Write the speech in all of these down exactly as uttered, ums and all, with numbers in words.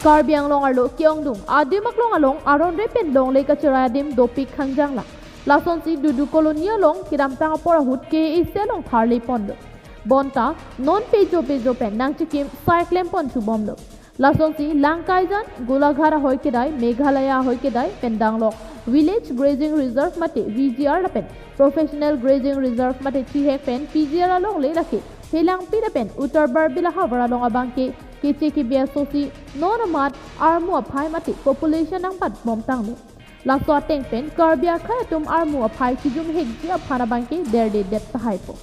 Karbi Anglong arlo ke-ongdung adim aklong along aron re pen longle kacherai adim dopik khangjang lang. Lasonsi Dudu Colony along kedamtang apor ahut K A A C along tharle ponlo. Bonta non pejo pejo pen nangchikim sai klem pon chubomlo. Lasonsi Langkaijan, Golaghat ahoi kedai, Meghalaya ahoi kedai pen danglok Village Grazing Reserve mate V G R lapen Professional Grazing Reserve mate chihek pen P G R alongle lake Phelangpi lapen Uttar Barbil ahavar along abangke keche kebi asosi non amat armu aphai mate population nangpat bomtanglo. Laso ateng pen Karbi akhei atum armu aphai kijumhekji aphan abangke derdedet tahaipo.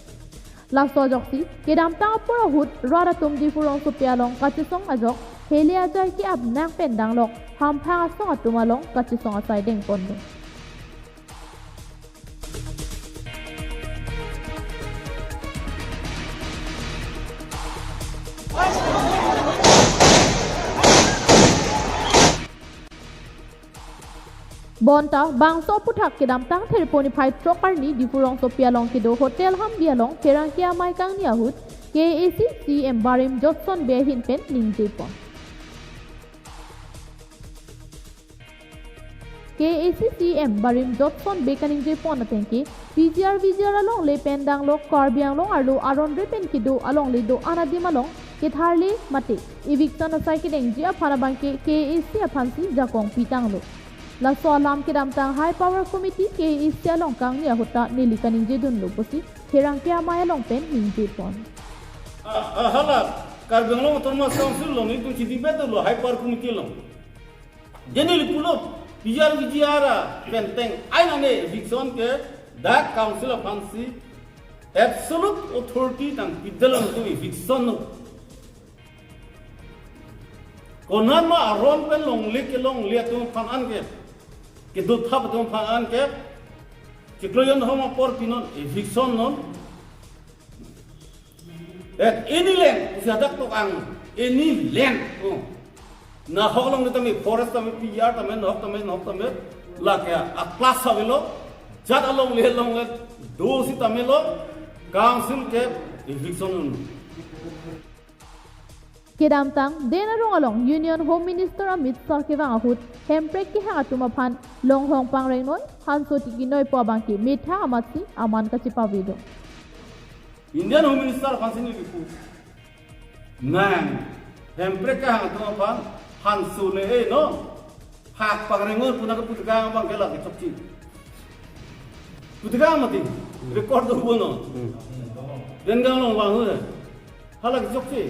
Laso ajoksi kedamtang apor ahut rat atum Diphu rongsopi along kachesong ajok hele ajai ke-ap nang pen danglok hamphang asong atum along kachesong asai dengponlo. Bonta bangso aphuthak kedamtang Therpo niphai throk arni Diphu rongsopi along kedo Hotel Hambi along Pherangke Amei kangni ahut K A A C C E M barim Jotson Bey ahin pen ningje pon. K A A C C E M barim Jotson Bey kaningje pon ateng ke P G R V G R alongle pen danglok Karbi Anglong arlo aron re pen kedo alongle do-an adim along ketharle mate eviction asai kedengji aphan abangke K A A C aphansi jakong pitanglo. Laso alam kedamtang High Power Committee K A A C along kangni ahut ta neli kaningje dunlo pusi Pherangke Amei along pen ningje pon. Ah, ah, hala Karbi Anglong Autonomous Council along nelitum chidi bedo lo High Power Committee along. Jeni lipulo P G R V G R a penteng aina ne eviction ke dak council aphansi absolute authority nangpidetlo, nelitum eviction lo. Konat ma aron pen longle kelongle atum aphan an ke, kedothap atum aphan an ke chiklo jon hom apor pinon eviction non. At any land, usi hadak tok ang, any land. Oh. Nahok along tame, forest tame, P R tame, nahok tame, nahok tame, lake a-class avelo, jat alongle longle do sitame lo, council ke eviction un. Kedamtang, Den arong along Union Home Minister Amit Shah kevang ahut, hemprek kehang atum aphan longhong pangrengnoi, hanso tiki noi pu abangke methang amatsi aman kachepavedo. Indian Home Minister aphansi neli kipu. Nang, hemprek kehang atum aphan hanso le-e non. Hak pangrengnoi pu nangkepu tekang abangke lake chokche. Pu tekang mati, record do bo non. Hmm. Den gang along vang hu. Hala ke chokche.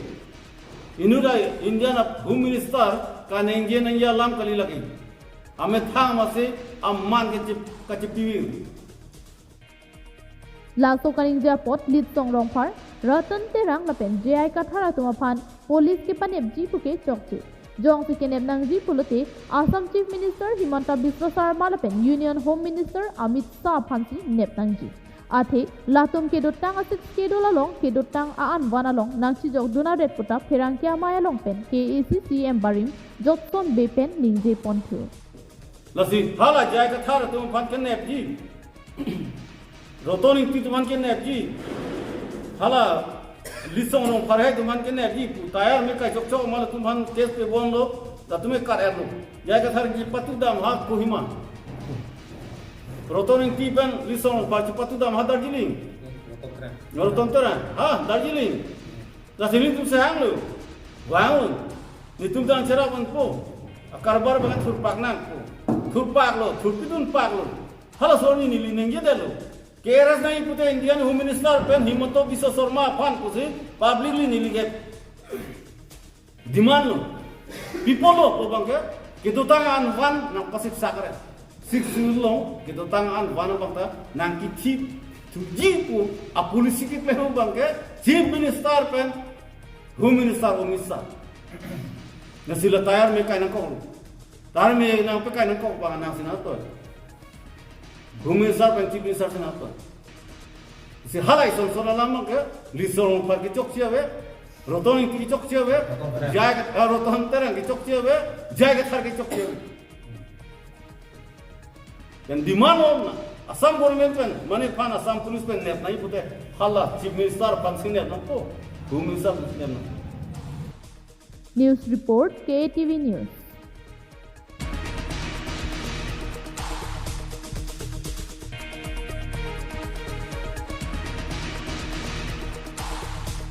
Inut a Indian Home Minister kaningje nangji alam kali lake. Amethang amatsi aman kache-, kachepavi. Laso kaningje apot Litsong Rongphar, Ratan Terang lapen J I Kathar atum aphan police kepanepji puke chokche. Jongsi kenep nangji pulote Assam Chief Minister Himanta Biswa Sarma lapen Union Home Minister Amit Shah aphansi nep nangji. Athe latum kedotang a-Sixth Schedule along kedotang a-anvan along nangchijok dun aret puta Pherangke Amei along pen K A A C C E M barim Jotson Bey pen ningje ponthu. Lasi hala J I Kathar atum aphan kenepji. Ratan Engti atum aphan kenepji. Hala Litsong Rongphar atum aphan kenepji. Pu tayar me kai chokchok ma latum aphan case pebomlo. Latum me kar-erlo. J I Kathar kepatudam ha Kohima. Ratan Engti pen Litsong Rongphar chepatudam ha Darjeeling. Ratan Terang. Ha, Darjeeling. Lasi nelitum sehanglo. Vang un. Nelitum dan cherap unpo. Akarbar abang thurpak nangpo. Thurpaklo, thurpidunpaklo. Halaso arni neli ningjedetlo. K R S nangji pute Indian Home Minister pen Himanta Biswa Sarma aphan pusi publicly neli ke demand lo. People lo pu abangke kedotang anvan nangpasiksak re. Sixth Schedule along kedotang anvan abang ta nangkithip thuji pu a-policy keklem abangke Chief Minister pen Home Minister Amit Shah. Lasi la tayar me kai nangkoklo. Tayar me nangpekai nangkok abang nangsi nangtoi. Home Minister pen Chief Minister si nangtoi. Si halai son son alam abangke Litsong Rongphar kechokche ave, Ratan Engti kechokche ave, Ratan Terang. J I Ka-, ah, Ratan Terang kechokche ave, J I Kathar kechokche ave. Pen demand lo na, Assam government pen, mane aphan Assam police pen nep nangji pute, hala Chief Minister aphansi nep nangpo, Home Minister aphansi nep nang. News report, K A T V News.